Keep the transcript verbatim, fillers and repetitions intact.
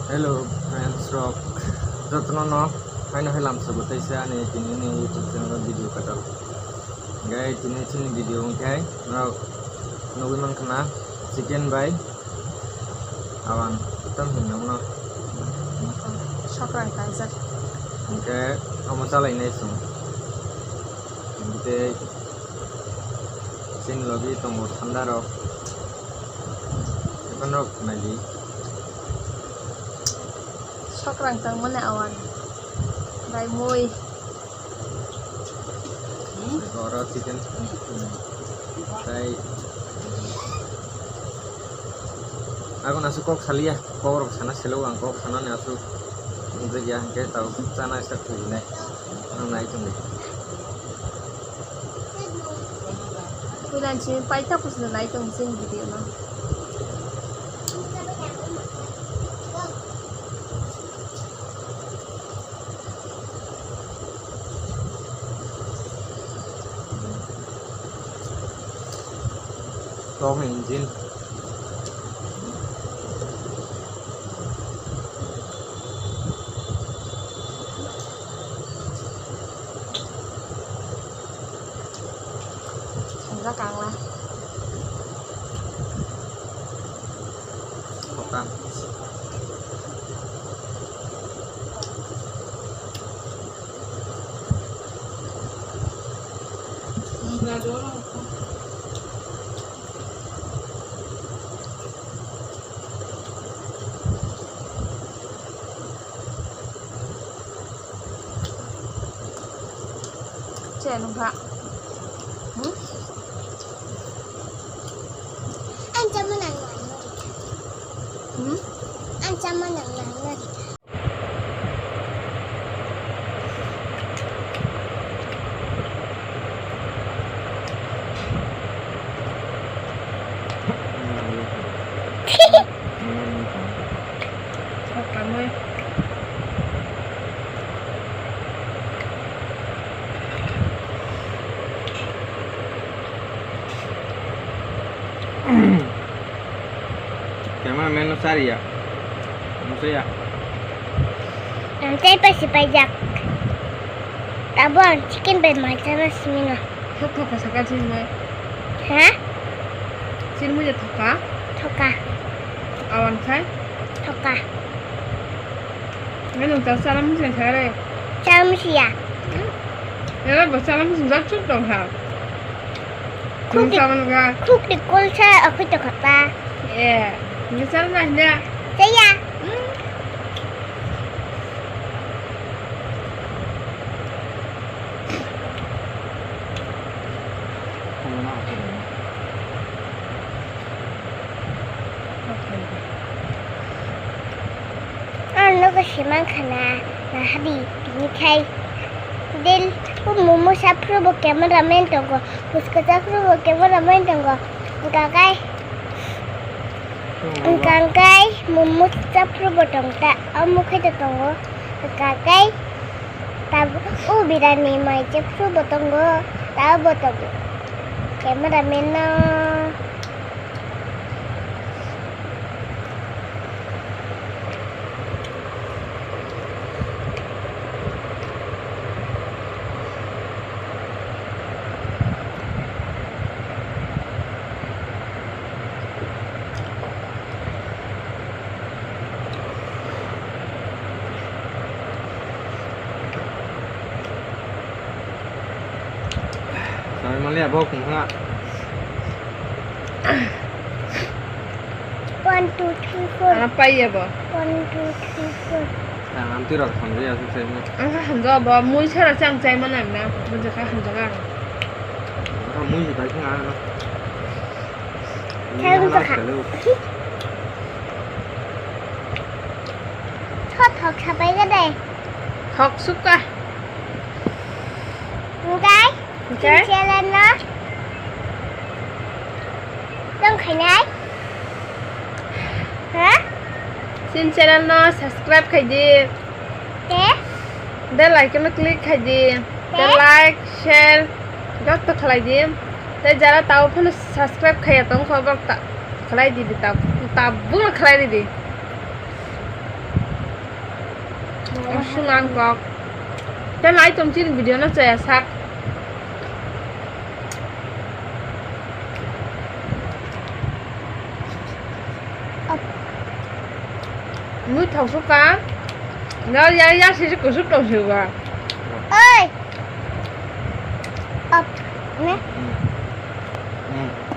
Hello friends rok, jotono no haino hai lamsogo teisa ani tini ni YouTube channel o video kwtal. Gai tini chini video hwnkhe norok nugwi mankha na chicken bai awan, tamo hinwi nangno. Sokrang tangjak. Hwnkhe omo chalainai chwng. Tei chini logi tongo thanda rok. Ekhon rok naidi. Sokrang tangmani awan bai mui. Oro chicken. Tei agon aswk kok saliya, kok rok sana selo ang, kok sanani aswk wngjakya hwnkhe tabuk chana start khaijinai. Ang nai tongdi. Puila simi paithak kuchino nai tong chini video no. Tok ni engine. Swngjak ang la. Hoka. Che nung kha. Hmm? Ang chama nang nang nang. Hmm? Ang chama nang nang nang. Cameraman no sariya. Musuya. Ang tei paisi paijak. Tabuk ang chicken bai mai chana simi no. Thok thok kha sakha sini mai. Ha? Sini mui thok kha? Thok kha. Awan khai? Thok kha. Ngai nung ta sala musi sakha re? Sala musi ya. Era ba sala musi jak chuk tong kha. Khuk di, khuk di kulsa akhoi to khapa. Eh, ni sal na hina. Saya. Ang nogo simang khana, nahadi, tini khai. Del, o momo sapro bo cameraman tongo, puska sapro bo cameraman tongo. Gagai, gagai, momo sapro bo tongta, amo khai to tongo. Gagai, tab, o birani mai sapro bo tongo, ta bo tongo. Cameraman no. Sawi maliya bo kung ha. One, two, three, four. Ang pai ya bo. One, two, three, four. Ang amtwi rok hamjaya aswk sai mo. Ang kha hamjao bo, mui sara chang chai mana na, mui jakha hamjaga ang. Ang mui si bai kha ano. Thok thok sapai ka dai. Thok suka. Ngai. Ngai. Channel no. Tong khainai. Ha? Sin channel no subscribe khaidi. Te? Bell icon no click khaidi. Te? Te like, share, joto khlai di. Te jara tao phano subscribe khaiya tong kho, borok ta-, khlai di, di ta-, tabuk no khlai di di. Sung ang kok. Te lai tong chini video no chaya sak. Mui thok suka. Na ya ya si si kusuk tong si ba. Oi. Up. Ne? Hmm. Hmm.